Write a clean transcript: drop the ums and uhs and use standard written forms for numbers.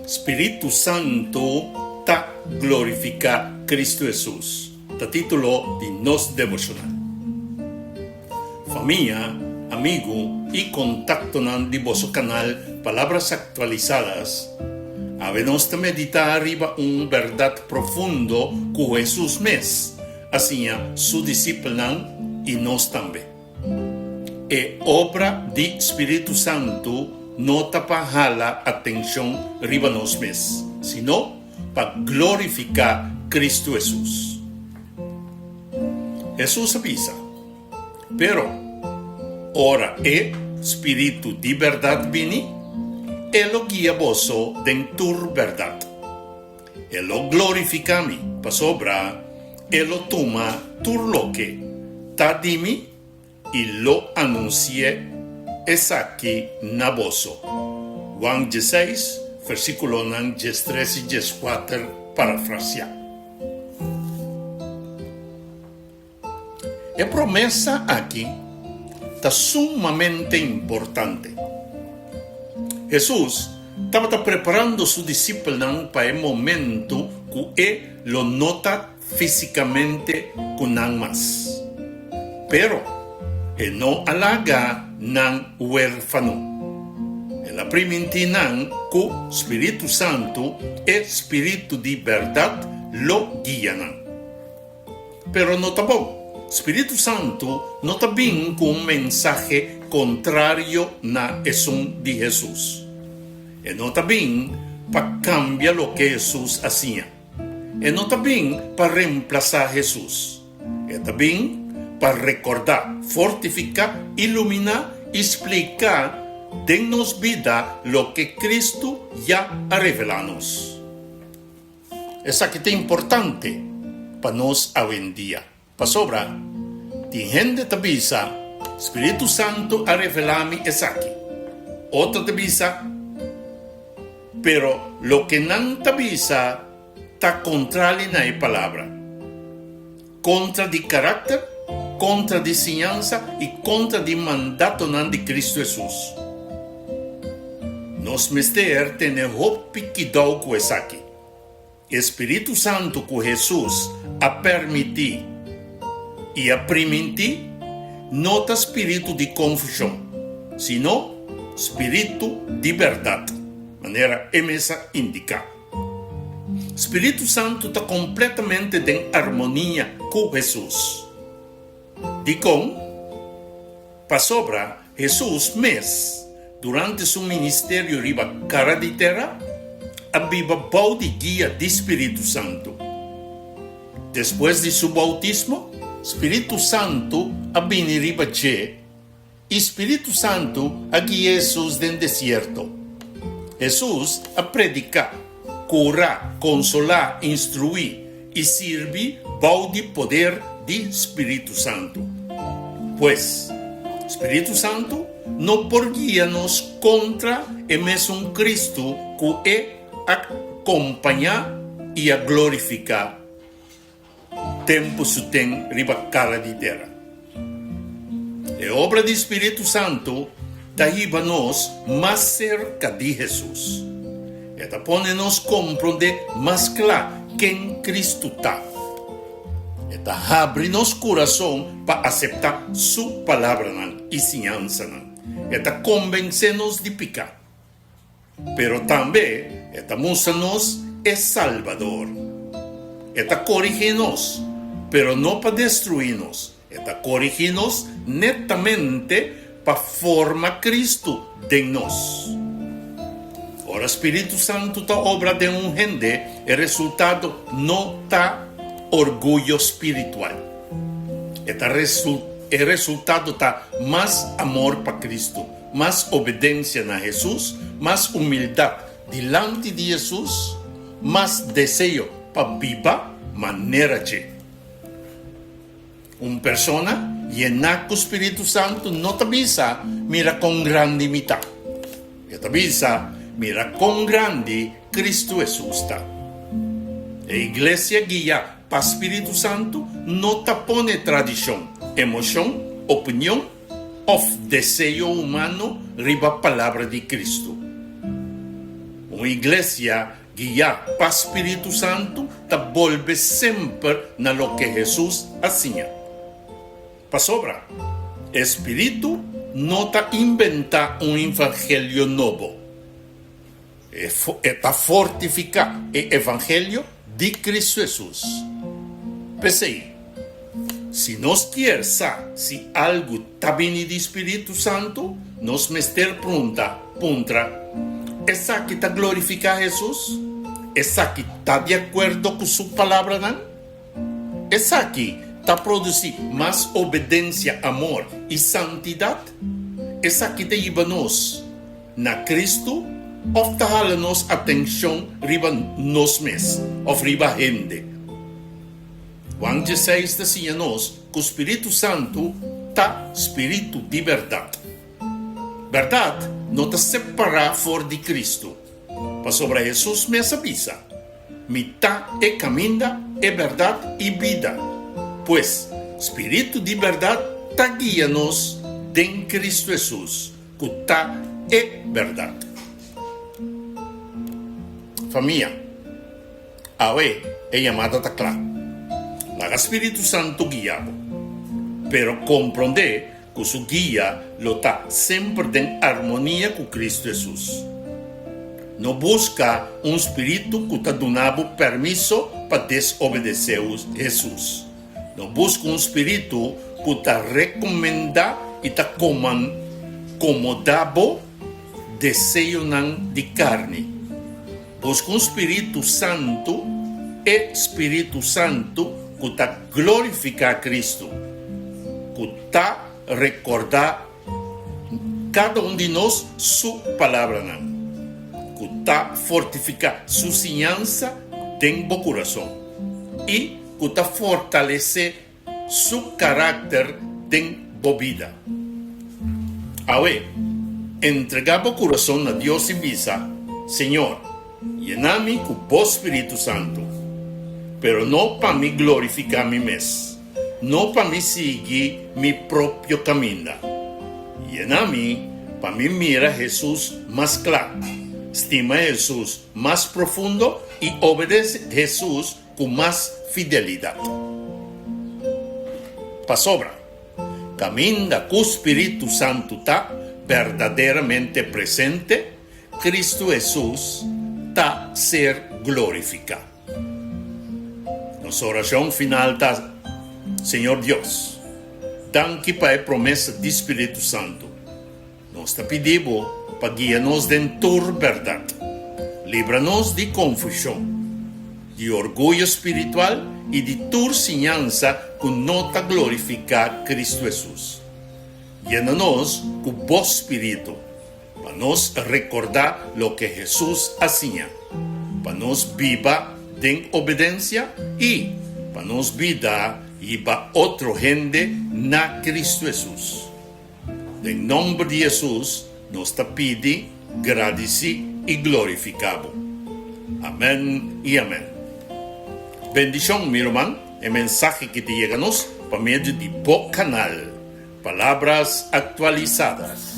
Spiritu Santu ta glorifiká Kristu Hesus, ta título di nos devoshonal. Famia, amigu i kontaktonan di boso kanal Palabras Actualizadas, awe nos ta meditá riba un bèrdat profundo ku Hesus mes a siña su disipelnan i nos tambe. E obra di spiritu santu no ta pa hala atenshon riba nos mes, sino pa glorifiká Kristu Hesus. Hesus a bisa, Pero, ora e spiritu di bèrdat bini, e lo guia boso den tur bèrdat. E lo glorifiká mi, pasobra e lo tuma tur loke ta di mi i lo anunsi'é esaki na boso. Juan dieseis, versíkulonan diestres i dieskuater, parafrasiá. E promesa aki ta sumamente importante. Hesus tabata preparando su disipelnan pa e momento ku e lo no ta físikamente ku nan mas. Pero e no a laga nan huérfano. El a primintí nan ku spiritu santu, e spiritu di bèrdat, lo guia nan. Pero no ta bon. Spiritu Santu no ta bin ku un mensahe kontrario na esun di Hesus. E no ta bin pa kambia loke Hesus a siña. E no ta bin pa remplasá Hesus. E ta bin pa rekordá, fortifiká, iluminá i splika den nos bida loke Kristu ya a revelá nos. Esaki ta importante pa nos awendia, pasobra tin hende ta bisa, Spiritu Santu a revelá mi esaki. Otro ta bisa, pero loke nan ta bisa ta kontrali na e Palabra, kontra di karakter, kontra di siñansa i kontra di mandatonan di Kristu Hesus. Nos mester tene hopi kidou ku esaki. E spiritu santu ku Hesus a permití i a primintí no ta spiritu di konfushon, sino spiritu di bèrdat, manera e mes a indiká. Spiritu Santu ta kompletamente den armonia ku Hesus. Dikon? Pasobra Hesus mes, durante su ministerio riba kara di tera, a biba bou di guia di spiritu santu. Despues di su boutismo, spiritu santu a bini riba dje I spiritu santu a guia Hesus den desierto. Hesus a prediká, kura, konsolá, instruí i sirbi bou di poder di spiritu santu. Pues, spiritu santu no por guia nos kontra e mesun Kristu ku e a kompañá i a glorifiká. Tempu su ten riba kara di tera. E obra di Spiritu Santu ta hiba nos mas serka di Hesus. E ta pone nos komprondé mas kla ken Kristu ta. E ta habri nos kurason pa aseptá Su palabranan i siñansanan. E ta kombensé nos di piká. Pero tambe e ta mustra nos e Salbador. E ta korigí nos, pero no pa destruí nos. E ta korigí nos netamente pa forma Kristu den nos. Ora Spiritu Santu ta obra den un hende, e resultado no ta orguyo spiritual. E ta e resultado ta mas amor pa Kristu. Mas obedensia na Hesus, mas humildat dilanti di Hesus, mas deseo pa biba manera dje. Un persona yená ku spiritu santu no ta bisa, Mira kon grandi mi ta. E ta bisa, Mira kon grandi Kristu Hesus ta. E iglesia guiá pa spiritu santu no ta pone tradishon, emoshon, opinion, òf deseo humano riba Palabra di Kristu. Un. Un iglesia guiá pa spiritu santu ta bolbe semper na loke Hesus a siña. Pasobra, e spiritu no ta inventá un evangelio nobo. E ta fortifiká e evangelio di Kristu Hesus. P'esei, si nos kier sa si algu ta bini di spiritu santu, nos mester prunta, puntra, Esaki ta glorifiká Hesus? Esaki ta di akuerdo ku su palabranan? Esaki ta produsí mas obedensia, amor i santidat? Esaki ta yiba nos na Kristu òf ta hala nos atenshon riba nos mes òf riba hende? Juan dieseis ta siña nos ku spiritu santu ta spiritu di bèrdat. Bèrdat no ta separá for di Kristu, pasobra Hesus mes a bisa, Mi ta e kaminda, e bèrdat i bida. Pues, spiritu di bèrdat ta guia nos den Kristu Hesus, ku ta e bèrdat. Famia, awe e yamada ta kla. Laga spiritu santu guia bo. Pero komprondé ku su guia lo ta semper den armonia ku Kristu Hesus. No buska un spiritu ku ta duna bo permiso pa desobedesé Hesus. No buska un spiritu ku ta rekomendá i ta komodá bo deseonan di karni. Buska un spiritu santu, e spiritu santu ku ta glorifiká Kristu, ku ta rekordá kada un di nos su palabranan, ku ta fortifiká su siñansa den bo kurason i ku ta fortalesé Su karakter den bo bida. Awe, entregá bo kurason na Dios i bisa, Señor, yena mi ku bo spiritu santu, pero no pa mi glorifiká mi mes, no pa mi sigui mi propio kaminda. Yena mi pa mi mira Hesus mas kla, stima Hesus mas profundo i obedesé Hesus ku mas fidelidat. Pasobra, kaminda ku spiritu santu ta berdaderamente presente, Kristu Hesus ta ser glorifiká. Nos orashon final ta, Señor Dios, danki pa e promesa di spiritu santu. Nos ta pidi bo pa guia nos den tur bèrdat. Libra nos di konfushon, di orguyo spiritual i di tur siñansa ku no ta glorifiká Kristu Hesus. Yena nos ku bo spiritu pa nos rekordá loke Hesus a siña, pa nos biba den obedensia i pa nos bida hiba otro hende na Kristu Hesus. Den nomber di Hesus nos ta pidi, gradisi i glorifiká bo. Amen i amen. Bendishon mi ruman, e mensahe ki ta yega nos pa medio di bo kanal Palabras Actualizadas.